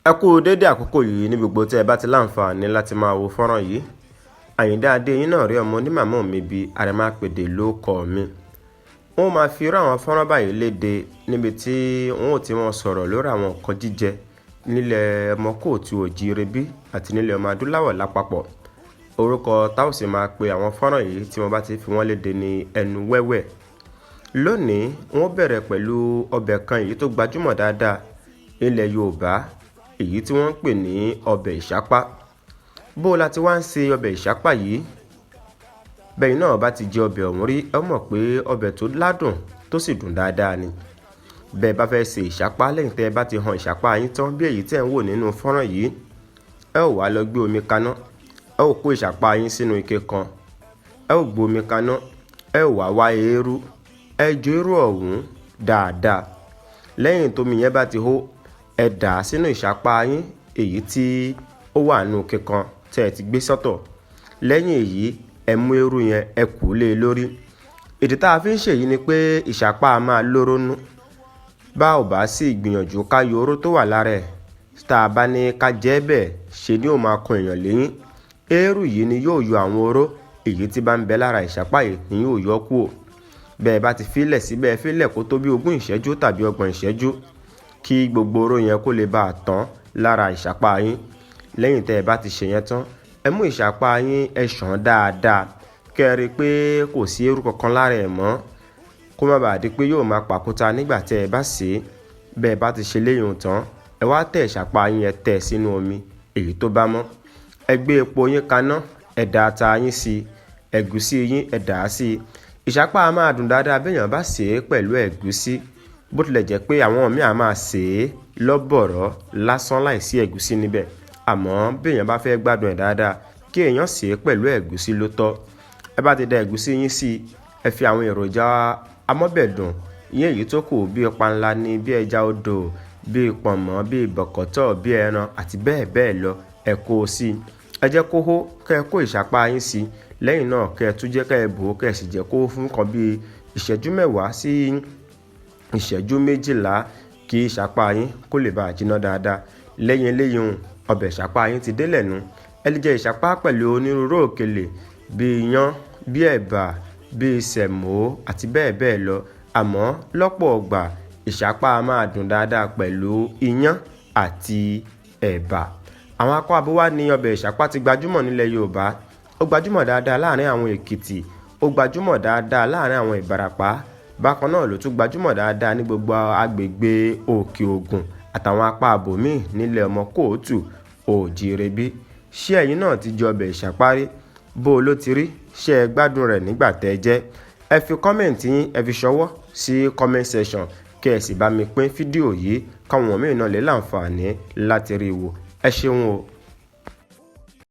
Ẹ kú dédé àkókò yìí ní gbogbo tí ẹ bá ti láǹfààní láti máa wo fọ́nrán yìí. Àyìndá Adéyìn náà rí ọmọ onímàmá mi bíi àrèmápèdè ló kọ́ mi. Wọ́n máa fi irú àwọn fọ́nrán báyìí léde níbi tí wọ́n ò ti máa sọ̀rọ̀ lórí àwọn nǹkan jíjẹ nílẹ̀ ọmọ kóòtù òjíire bí àti nílẹ̀ ọmọ adúláwọ̀ lápapọ̀. Orúkọ tá ò sì máa pe àwọn fọ́nrán yìí tí wọ́n bá ti fi wọ́n léde ní ẹnu wẹ́wẹ́. Lónìí, wọ́n bẹ̀rẹ̀ pẹ̀lú ọbẹ̀ kan èyí tó gbajúmọ̀ dáadáa nílẹ̀ Yorùbá, èyí tí wọ́n ń pè ní ọbẹ̀ ìṣápá. Bó la ti wá ń se ọbẹ̀ ìṣápá yìí? Bẹ́yìn náà bá ti jẹ ọbẹ̀ ọ̀hún rí, ẹ mọ̀ pé ọbẹ̀ tó ládùn tó sì dùn dáadáa ni. Bẹ́ẹ̀ bá fẹ́ se ìṣápá, lẹ́yìn tẹ́ ẹ bá ti han ìṣápá yín tán bí èyí tẹ́ ń wò nínú fọ́nrán yìí, ẹ ó wá lọ gbé omi kaná. Ẹ ó kó ìṣápá yín sínú ike kan, ẹ ó gbé omi kaná, ẹ ó wá wá eérú, ẹ jó eérú ọ̀hún dáadáa. Lẹ́yìn tómi yẹn bá ti hó, ẹ dà á sínú ìṣápá yín èyí tí ó wà nínú ike kan tẹ́ ẹ ti gbé sọ́tọ̀. Lẹ́yìn èyí, ẹ mú eérú yẹn, ẹ kù lé e lórí. Ìdí tá a fi ń ṣèyí ni pé ìṣápá máa lóró nú. Bá ò bá sì gbìyànjú ká yọ oró tó wà lára ẹ̀, tá a bá ní ká jẹ́ bẹ́ẹ̀, ṣe ni ó máa kan èèyàn léyín. Eérú yìí ni yóò yọ àwọn oró èyí tí bá ń bẹ lára ìṣápá yìí ni yóò yọ kúò. Bẹ́ẹ̀ bá ti fílẹ̀ síbẹ̀, fílẹ̀ kó tó bí 20 ìṣẹ́jú tàbí 30 ìṣẹ́jú kí gbogbo oró yẹn kó lè bá a tán lára ìṣápá yín. Lẹ́yìn tẹ́ ẹ bá ti ṣe yẹn tán, ẹ mú ìṣápá yín, ẹ ṣàn dáadáa kẹ́ ẹ rí i pé kò sí eérú kankan lára ẹ̀ mọ́, kó má bàa di pé yóò máa pàkúta nígbà tẹ́ ẹ bá sè é. Bẹ́ẹ̀ bá ti ṣe léyìn tán, ẹ wá tẹ̀ ìṣápá yín, ẹ tẹ̀ sínú omi èyí tó bá mọ́. Ẹ gbé epo yín kaná, ẹ dà ata yín sí i, ẹ̀gúsí yín, ẹ dà á sí i. Ìṣápá máa dùn dáadáa béèyàn bá sè é pẹ̀lú ẹ̀gúsí, bó tilẹ̀ jẹ́ pé àwọn míì á máa sè é lọ́bọ̀rọ̀ lásán láìsí ẹ̀gúsí níbẹ̀. Àmọ́ béèyàn bá fẹ́ gbádùn ẹ̀ dáadáa, kí èèyàn sè é pẹ̀lú ẹ̀gúsí ló tọ́. Ẹ bá ti da ẹ̀gúsí yín sí i, ẹ fi àwọn èròjà amọ́bẹ̀dùn yín èyí tó kù bíi panla ní, bí ẹja odò, bíi pọ̀nmọ́, bíi bọ̀kọ̀tọ̀, bíi ẹran àti bẹ́ẹ̀ bẹ́ẹ̀ lọ, ẹ kó o sí i. Ẹ jẹ́ kó hó, kẹ́ ẹ kó ìṣápá yín sí i. Lẹ́yìn náà, kẹ́ ẹ tún jẹ́ kẹ́ ẹ bò ó, kẹ́ ẹ sì jẹ́ kó fún kan bíi ìṣẹ́jú 10 sí ìṣẹ́jú 12 kí ìṣápá yín kó lè bá jiná dáadáa. Lẹ́yìn eléyìí, ọbẹ̀ ìṣápá yín ti délẹ̀ nu. Ẹ lè jẹ ìṣápá pẹ̀lú onírúurú òkèlè bíi iyán, bíi ẹ̀bà, bíi sẹ̀mó àti bẹ́ẹ̀ bẹ́ẹ̀ lọ. Àmọ́ lọ́pọ̀ ọgbà, ìṣápá máa dùn dáadáa pẹ̀lú iyán àti ẹ̀bà. Àwọn akọ abúwá ní ọbẹ̀ ìṣápá ti gbajúmọ̀ nílẹ̀ Yorùbá. Ó gbajúmọ̀ dáadáa láàrin àwọn Èkìtì, ó gbajúmọ̀ dáadáa láàrin àwọn Ìbàràpá. Bákan náà ló tún gbajúmọ̀ dáadáa ní gbogbo agbègbè Òkè Ògùn àtàwọn apá abòmíì nílẹ̀ ọmọ kóòtù òjíire bí. Ṣé ẹ̀yin náà ti jẹ ọbẹ̀ ìṣápá rí? Bó o ló ti rí? Ṣé ẹ gbádùn rẹ̀ nígbà tẹ́ ẹ jẹ́? Ẹ fi comment yín, ẹ fi ṣọwọ́ sí comment section, kí ẹ sì bá mi pín fídíò yìí káwọn míì náà lè láǹfààní láti rí i wò. Ẹ ṣeun o.